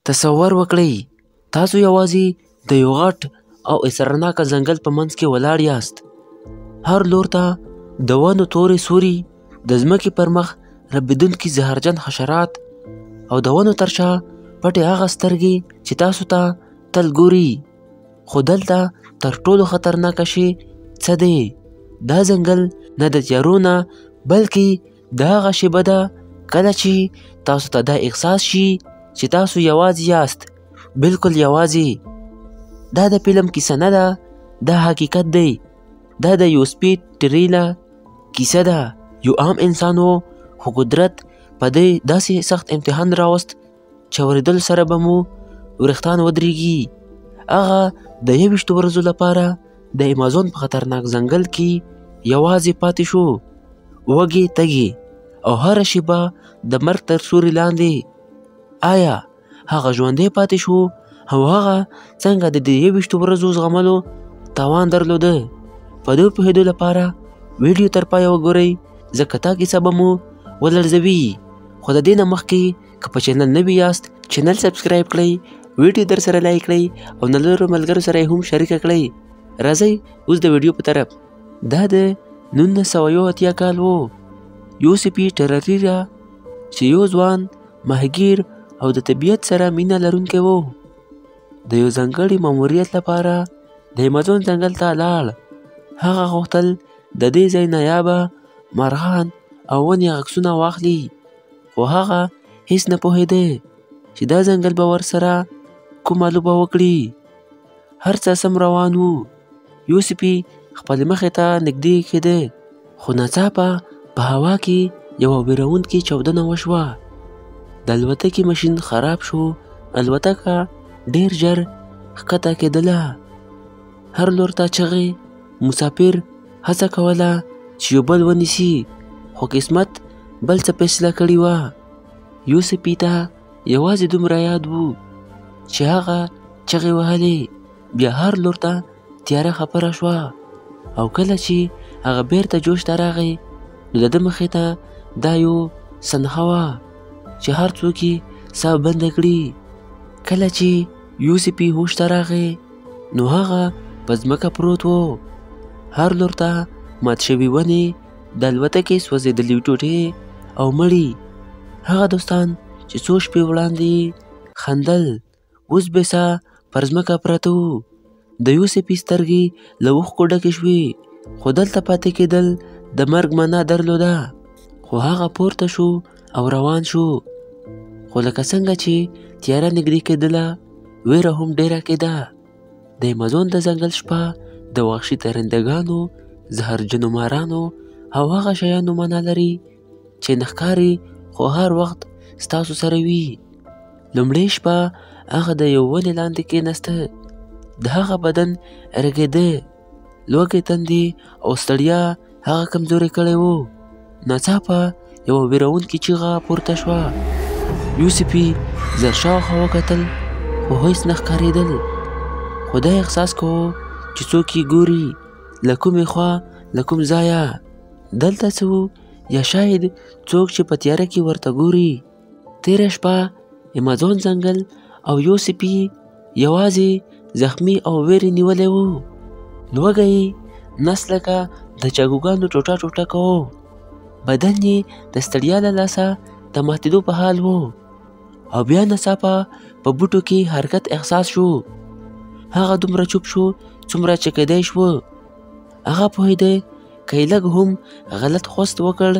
تصور وکړئ، تاسو یوازې د یو غټ او اسرناکه ځنګل په منځ کې ولاړ یاست. هر لور ته د ونو تورې سوري، د ځمکې پر مخ ربېدونکي زهرجن حشرات، او د ونو تر شا پټې هغه سترګې چې تاسو ته تل ګوري. خو دلته تر ټولو خطرناکه شی څه دی؟ دا ځنګل نه د تیارو نه، بلکې د هغه شیبه ده کله چې تاسو ته دا احساس شي چې تاسو یوازې یاست، بالکل یوازې. دا د فلم کیسه نه ده، دا حقیقت دی. دا د یو سپي ټریلا کیسه ده. یو عام انسان و، خو قدرت په دې داسې سخت امتحان راوست چې اورېدلو سره به مو وریښتان ودرېږي. هغه د 21 ورځو لپاره د امازون په خطرناک ځنګل کې یوازې پاتې شو، وږې تږې او هره شیبه د مرګ تر سیوري لاندې. آیا هغه ژوندی پاتې شو؟ او هغه څنګه د دې 21 ورځو زغملو توان درلوده؟ په دې پوهېدو لپاره ویډیو تر پایه وګورئ، ځکه دا کیسه به مو ولړزوي. خو د دې نه مخکې که په چینل نوي یاست، چینل سبسکرایب کړئ، ویډیو در سره لایک کړئ او نورو ملګرو سره یې هم شریکه کړئ. راځئ اوس د ویډیو په طرف. دا د 1981 کال و. یو سپي ټرریرا چې یو ځوان ماهیګیر او د طبیعت سره مینه لرونکی و، د یو ځانګړي ماموریت لپاره د امازون ځنګل ته لاړ. هغه غوښتل د دې ځای نایابه مارغان او ونې عکسونه واخلي، خو هغه هیڅ نه پوهېده چې دا ځنګل به ورسره کومه لوبه وکړي. هر څه سم روان وو. یو سپي خپلې مخې ته نږدې کېده، خو ناڅاپه په هوا کې یوه ویرونکې چاودنه وشوه. د الوتکې ماشین خراب شو. الوتکه ډېر ژر ښکته کېدله. هر لور ته چغې. مسافر هڅه کوله چې یو بل ونیسي، خو قسمت بل څه فیصله کړې وه. یو سپي ته یوازې دومره یاد و چې هغه چغې وهلې. بیا هر لور ته تیاره خپره شوه، او کله چې هغه بیرته جوش ته راغی، نو د ده مخې ته دا یو صحنه وه چې هر څوک یې ساه بنده کړي. کله چې یو سپي هوش ته راغی، نو هغه په ځمکه پروت و. هر لور ته مات شوي ونې، د الوتکې سوځېدلې ټوټې او مړي. هغه دوستان چې څو شپې وړاندې خندل، اوس بې ساه پر ځمکه پراته وو. د یو سپي سترګې له اوښکو ډکې شوې، خو دلته پاتې کېدل د مرګ معنا درلوده. خو هغه پورته شو او روان شو. خو لکه څنګه چې تیاره نږدې کېدله، ویره هم ډېره کېده. د امازون د ځنګل شپه د وحشي درندګانو، زهرجنو مارانو او هغه شیانو معنا لري چې نه ښکاري، خو هر وخت ستاسو سره وي. لومړۍ شپه هغه د یو ونې لاندې کېناسته. د هغه بدن رګېده، لوږې، تندې او ستړیا هغه کمزوری کړی و. ناڅاپه یوه ویرونکې چیغه پورته شوه. یو سپي زر شاوخوا وکتل، خو هیڅ نه ښکارېدل. خو دا احساس کوو چې څوک یې ګوري، له کومې خوا، له کوم ځایه. دلته څه وو؟ یا شاید څوک چې په تیاره کې ورته ګوري. تېره شپه امازون ځنګل او یو سپي یوازې زخمی او ویرې نیولی و. لوږه یې نس لکه د چاقوګانو ټوټه ټوټه کوو. بدن یې د ستړیا له لاسه د ماتېدو په حال و. او بیا ناڅاپه په بوټو کې حرکت احساس شو. هغه دومره چوپ شو څومره چې کېدای شو. هغه پوهېده که یې لږ هم غلط خوست وکړ،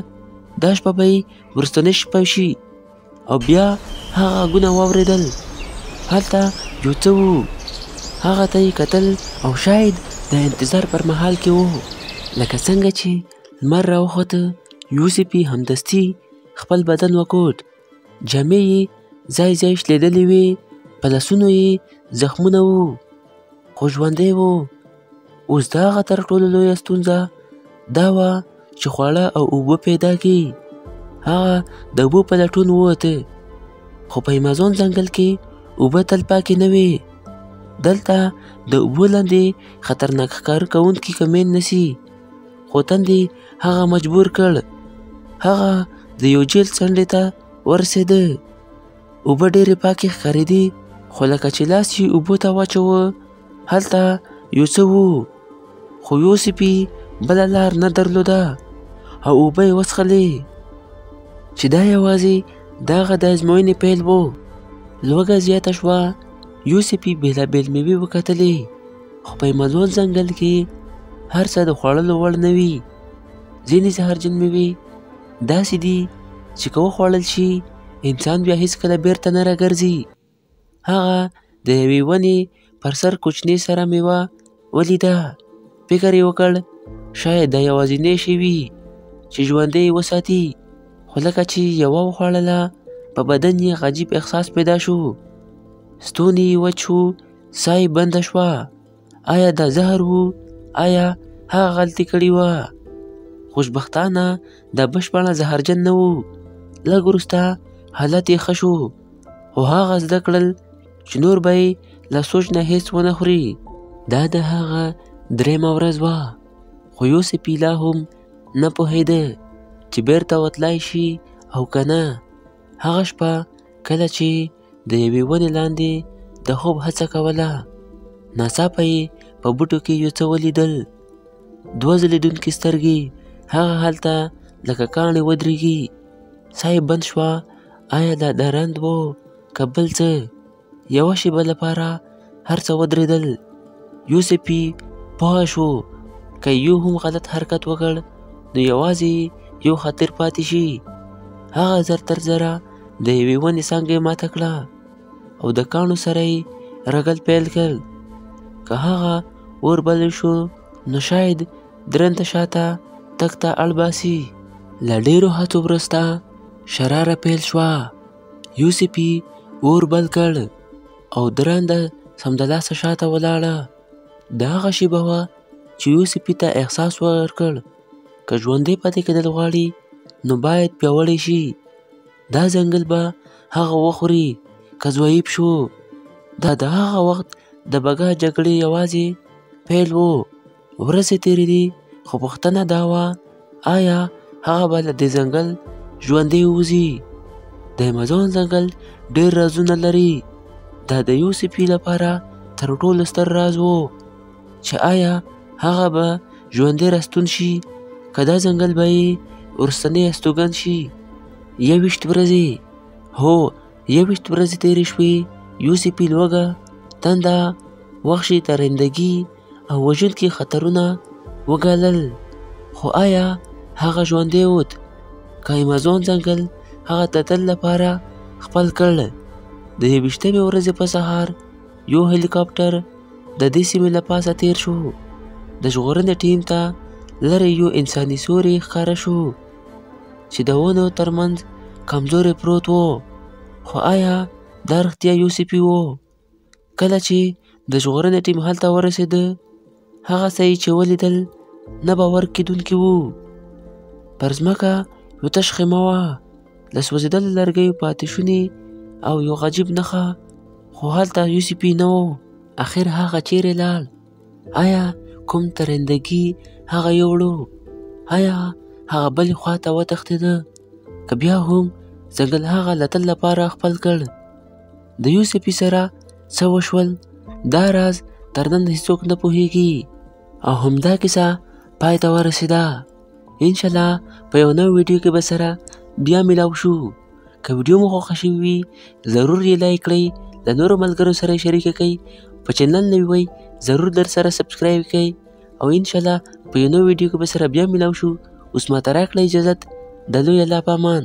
دا شپه به یې وروستنۍ شپه شي. او بیا هغه غږونه واورېدل. هلته یو څه وو. هغه ته یې کتل او شاید د انتظار پر مهال کې و. لکه څنګه چې لمر راوخوته، یو سپي همدستي خپل بدن وکوت. جامې یې ځای ځای شلېدلې وې، په لاسونو یې زخمونه وو، خو ژوندی و. اوس د هغه تر ټولو لویه ستونزه دا وه چې خواړه او اوبه پیدا کړي. هغه د اوبو په لټون ووته، خو په امازون ځنګل کې اوبه تل پاکې نه وې. دلته د اوبو لاندې خطرناک ښکار کوونکي کمین نیسي، خو تندې هغه مجبور کړ. هغه د یو جیل څنډې ته ورسېده. اوبه ډېرې پاکې ښکارېدې، خو لکه چې لاس یې اوبو ته واچوه هلته یو څه وو، خو یو سپي بله لار نه درلوده او اوبه یې وڅښلې، چې دا یوازې د هغه د ازموینې پیل و. لوږه زیاته شوه. یو سپي بېلابېل میوې وکتلې، خو په ایمازون ځنګل کې هر څه د خوړلو وړ نه وي. ځینې زهرجن میوې داسې دي چې که وخوړل شي انسان بیا هیڅکله بیرته نه راګرځي. هغه د یوې ونې پر سر کوچنۍ سره میوه ولیده. فکر یې وکړ شاید دا یوازینی شی وي چې ژوندی یې وساتي، خو لکه چې یوه وخوړله په بدن یې عجیب احساس پیدا شو. ستونی یې وچ شو، ساه یې بنده شوه. آیا دا زهر و؟ آیا هغه غلطي کړې وه؟ خوشبختانه دا بشپړه زهرجن نه و. لږ وروسته حالت یې ښه شو، خو هغه زده کړل چې نور به یې له سوچ نه هیڅ ونه خوري. دا د هغه درېیمه ورځ وه، خو یو سپی لا هم نه پوهېده چې بیرته وتلای شي او که نه. هغه شپه کله چې د یوې ونې لاندې د خوب هڅه کوله، ناڅاپه یې په بوټو کې یو څه ولیدل. دوه ځلېدونکې سترګې هغه هلته لکه کاڼې ودرېږي. ساه یې بند شوه. آیا دا درند و که بل څه؟ یوه شېبه لپاره هر څه ودرېدل. یو سپي پوه شو که یو هم غلط حرکت وکړ نو یوازې یو خطر پاتې شي. هغه زر تر زره د یوې ونې څانګه ماته کړه او د کاڼو سره یې رګل پیل کړ. که هغه اور بل شو نو شاید درنده شاته تګ ته اړ باسي. له ډېرو هڅو وروسته شراره پیل شوه. یو سپي اور بل کړ او درنده سمدلاسه شاته ولاړه. دا هغه شېبه وه چې یو سپي ته احساس ورکړ که ژوندی پاتې کېدل غواړي نو باید پیاوړی شي. دا ځنګل به هغه وخوري که ضعیف شو. دا د هغه وخت د بقا جګړې یوازې پیل و. ورځې تېرېدې، خو پوښتنه دا وه آیا هغه به له دې ځنګل ژوندی ووځي؟ د ایمازون ځنګل ډېر رازونه لري. دا د یو سپي لپاره تر ټولو ستر راز و چې آیا هغه به ژوندی راستون شي که دا ځنګل به یې وروستنی استوګن شي. 21 ورځې، هو 21 ورځې تېرې شوې. یو سپي لوږه، تنده، وحشي ترندګي او وژونکي خطرونه وګالل، خو آیا هغه ژوندی ووت که ایمازون ځنګل هغه د تل لپاره خپل کړ؟ د 21مې ورځې په سهار یو هلیکاپټر د دې سیمې له پاسه تیر شو. د ژغورنې ټیم ته لرې یو انساني سیوری ښکاره شو چې د ونو ترمنځ کمزوری پروت و. خو آیا دا رښتیا یو سپی و؟ کله چې د ژغورنې ټیم هلته ورسېده، هغه څه یې چې ولیدل نه باور کېدونکي وو. پر ځمکه یو تش خیمه وه، له سوځېدلو لرګیو پاتې شوني او یو عجیب نښه، خو هلته یو سپی نه و. اخر هغه چیرې لاړ؟ آیا کوم ترندګي هغه یوړو؟ آیا هغه بلې خواته وتښتېده که بیا هم ځنګل هغه له تل لپاره خپل کړ؟ د یو سپي سره څه وشول دا راز تر نن هیڅوک نه پوهیږي. او همدا کیسه پای ته ورسېده. انشاءالله په یو نوې ویډیو کې به سره بیا میلاو شو. که ویډیو مو خوښه شوې وي ضرور یې لایک کړئ، له نورو ملګرو سره یې شریکه کړئ، په چینل نوي وئ ضرور در سره subscribe کړئ. او انشاءالله په یو نوې ویډیو کې به سره بیا میلاو شو. اوس ماته راکړئ اجازت. د لوی الله په امان.